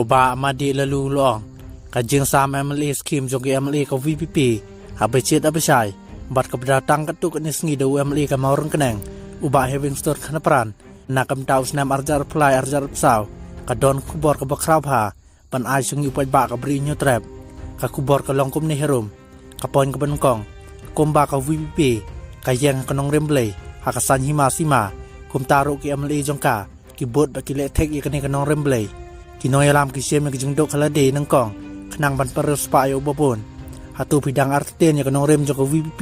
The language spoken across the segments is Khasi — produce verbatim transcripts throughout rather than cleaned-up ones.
Bah Madi Lalu Luong, ka jingsam M L A scheme jong ki M L A ka V P P, ha ba chiet ha ba shai, bad ka ba da tang katto katne sngi da u M L A ka Mawryngkneng, u Bah Hewingstone Khanapran, na ka mynta u snem arjar phlai arjar psaw, ka don khubor ka ba khraw bha, ban ai sha ngi u paidbah ka Bri Hynñiewtrep. Ka khubor ka long kumne harum. Ka point ka ba nyngkong. Kumba ka V P P, ka ïeng ha ka nongrim Blei, ha ka saiñ hima sima, kumta ruh ki M L A jong ka, ki bud bad ki leh thik ïa kane ka nongrim Blei. Ki nongïalam ki shim ïa ka jingduk ha lade nyngkong, khnang ban pyrshah ïa u babun. Hato phi dang artatien ïa ka nongrim jong ka V P P.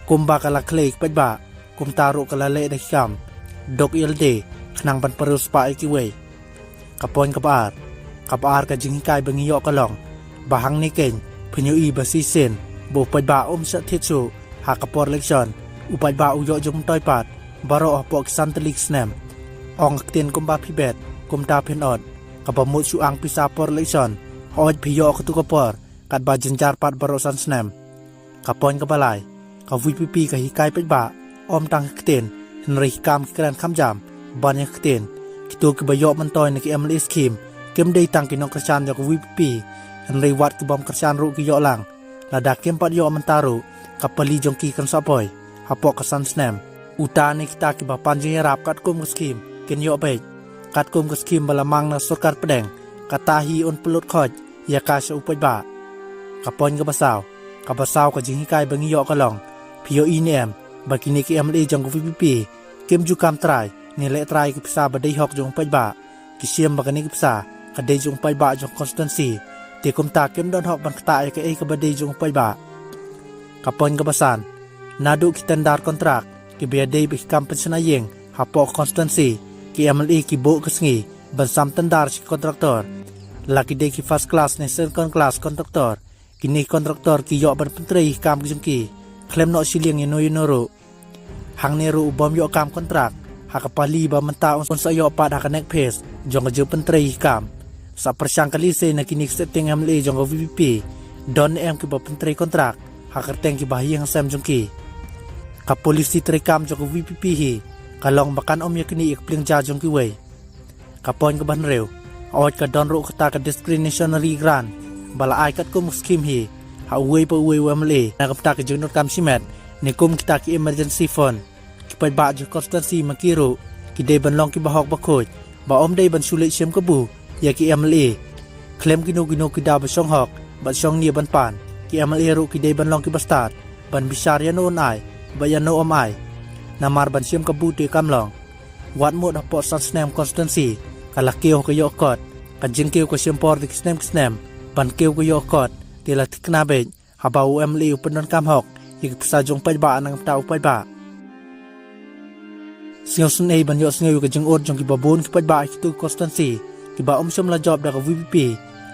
Kumba ka la khlei ki paidbah, kumta ruh ka la leh da ki kam. Duk ïa lade, khnang ban pyrshah ïa kiwei. Ka point ka ba ar. Ka ba ar ka jinghikai ba ngi ïoh ka long, ba hangne keiñ, phin ïohi ba shisien ba u paidbah um shah thied shuh ha ka por election, u paidbah u ïoh jingmyntoi pat baroh hapoh ki san tylli ki snem. Ong ka ktien kumba phi bet, kumta phin ot. Ka ba mut shu ang pisa por election, hooid phi ïoh katto ka por, katba jynjar pat baroh san snem. Ka point ka ba lai. Ka V P P ka hikai paidbah, ym tang ha ktien, hynrei ha ki kam ki kren kham jam ban ïa ka ktien. Kito ki ba ïoh myntoi na ki M L A scheme, kim dei tang ki nongkyrshan jong ka V P P, hynrei wat ki bym kyrshan ruh ki ïoh lang. Lada kim pat ïoh mynta ruh, ka pali jong ki kan sa poi hapoh ka san snem. Uta ne kita ki ba pan jingïarap katkum ka scheme kin ïoh beit. Katkum ka scheme ba la mang na sorkar pdeng, kata hi un pynlut khoit ïa ka sha u paidbah. Ka point ka ba saw. Ka ba saw ka jinghikai ba ngi ïoh ka long, phi ïohi ne em ba kine ki M L A jong ka V P P kim ju kam trai ne leh trai ki pisa ba dei hok jong u paidbah. Ki shim ba kane ki pisa ka dei jong u paidbah jong ka constituency, te kumta kim don hok ban ktah ïa kaei ka ba dei jong u paidbah. Ka point ka ba san. Naduh ki tender kontrak ki ba ïadei bad ki kam pynshna ïing hapoh ka constituency, ki M L A ki buh ka sngi ban sam tender sha ki kontraktor. La ki dei ki first class ne second class kontraktor, kine ki kontraktor ki ïoh ban pyntrei ïa ki kam ki jong ki khlem noh shiliang ïano ïano ruh. Hangne ruh u bym ïoh kam kontrak ha ka pali ba mynta un sa ïoh pat ha ka next phase jong ka jingpyntrei ïa ki kam. Sa pyrshang kali se na kine ki sitting M L A jong ka V P P, don ne em ki ba pyntrei kontrak ha ka kyrteng ki ba ha ïing ha sem jong ki. Ka polisi treikam jong ka V P P hi ka long ba kan ym ïa knieh ïa ka pliang ja jong kiwei. Ka point ka ba hynriew. Hooid ka don ruh kata ka discretionary grant ba la ai katkum ka scheme hi ha uwei pa uwei u M L A na ka bynta ka jingdonkam shimet ne kum kita ki emergency fund. Ki paidbah jong ka constituency ma ki ruh ki dei ban long ki ba hok ba khuid, ba ym dei ban shu leit shim kabu ïa ki M L A. Khlem kino kino ki daw ba shong hok bad shong nia ban pan, ki M L A ruh ki dei ban long ki ba stad ban bishar ïano un ai bad ïano ym ai. Namar ban shim kabu te kam long. Wat mut hapoh san snem constituency ka la kiew ha ka ïoh kot, ka jingkiew ka shim por da ki snem ki snem ban kiew ka ïoh kot, te la thikna beit haba u M L A u pyndonkam hok ïa ki pisa jong u paidbah na ka bynta u paidbah. Sngewsynei ban ïohsngew ïa ka jingud jong ki ba bun ki paidbah ha kito ki constituency ki ba ym shym la jop da ka V P P,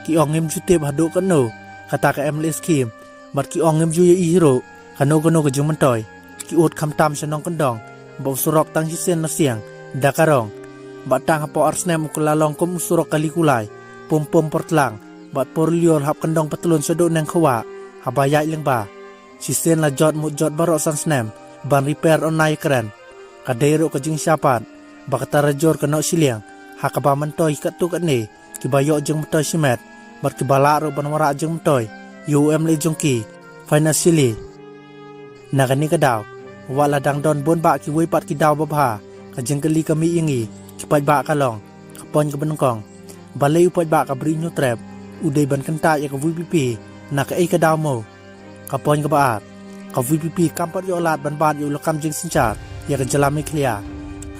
ki ong ngim ju tip haduh katno kata ka M L A scheme, bad ki ong ngim ju ïohi hi ruh kano kano ka jingmyntoi. Ki ud khamtam sha nongkyndong ba u surok tang shisien la siang da ka rong, bad tang hapoh ar snem u ka la long kum u surok kali kulai, pum pum por tlang bad por lyiur hap kyndong patlun shaduh neng khawa haba ïaid lyngba. Shisien la jot mut jot baroh san snem ban repair online kren. Ka dei ruh ka jingshapat ba kata rajor ka noh shiliang ha kaba myntoi katto katne ki ba ïoh jingmyntoi shimet bad ki ba lah ruh ban wanrah jingmyntoi ïa u M L A jong ki financially. Na kane ka daw, wat la dang don bun bah kiwei pat ki daw babha, ka jingkylli ka mih ïa ngi ki paidbah ka long, ka point ka ba nyngkong, balei u paidbah ka Bri Hynñiewtrep u dei ban kyntait ïa ka V P P na kaei ka daw mo? Ka point ka ba ar. Ka V P P kam pat ïoh lad ban bat ïa u lakam jingsynshar ïa ka jylla Meghalaya.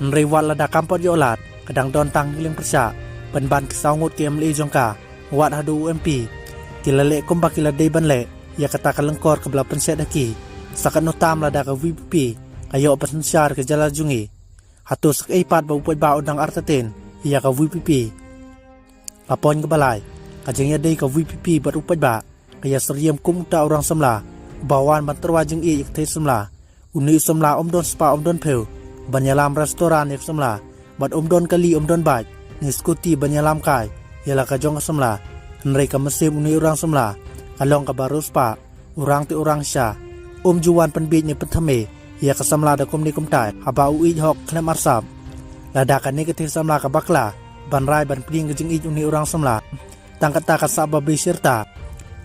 Hynrei wat lada kam pat ïoh lad, ka dang don tang ki liang pyrshah, pynban ki saw ngut ki M L A jong ka, wat haduh u M P, ki la leh kumba ki la dei ban leh ïa kata ka lyngkor ka ba la pynshet ha ki. Sa katno tam lada ka V P P ka ïoh pynsynshar ka jylla jong ngi? Hato sa kaei pat ba u paidbah u dang artatien ïa ka V P P? Ka point ka ba lai. Ka jingïadei ka V P P bad u paidbah ka ïasyriem kum uta u rang samla ba wan ban tyrwa jingïeit ïa ka thei samla. Une u samla um don spah um don phew ban ïalam restaurant ïa ka samla, bad um don kali um don bike ne scooty ban ïalam kai ïa la ka jong ka samla. Hynrei ka mynsiem une u rang samla ka long ka ba riewspah, u rang te u rang sha. Um ju wan pynbiej ne pynthymmai ïa ka samla da kumne kumtai haba u ïeit hok khlem arsap. Lada kane ka thei samla ka bakla, ban rai ban pdiang ka jingïeit une u rang samla. Tang kata ka sah babe shirta.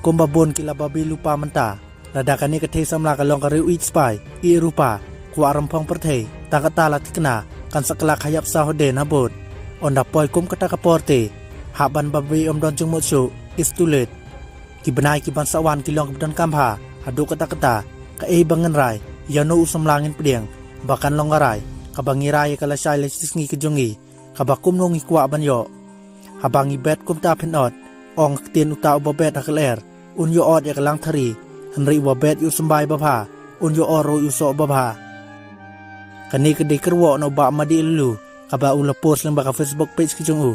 Kumba bun ki la babe lypa mynta. Lada kane ka thei samla ka long ka riew ïeit spah, ïeit rupa, kwah rymphang pyrthei, tang kata la thikna, kan sa kylla khaiap sa hadien habud. Ynda poi kum kata ka por te, hap ban babe ym don jingmut shuh, it's too late. Ki bnai ki ban sa wan ki long kiba donkam bha, haduh katta katta, kaei ba ngin rai, ïano u samla ngin pdiang, ba kan long ka rai, kaba ngi rai ïa ka lashai lashisngi ka jong ngi, kaba kumno ngi kwah ban ïoh. Haba ngi bet kumta phin ot, ong ka ktien uta uba bet ha ka lyer, un ïoh ot ïa ka langthari, hynrei uba bet ïa u symbai babha, un ïoh ot ruh ïa u soh babha. Kane ka dei ka kyrwoh na u Bah Madieh Lylloo, kaba u la post lyngba ka Facebook page ka jong u.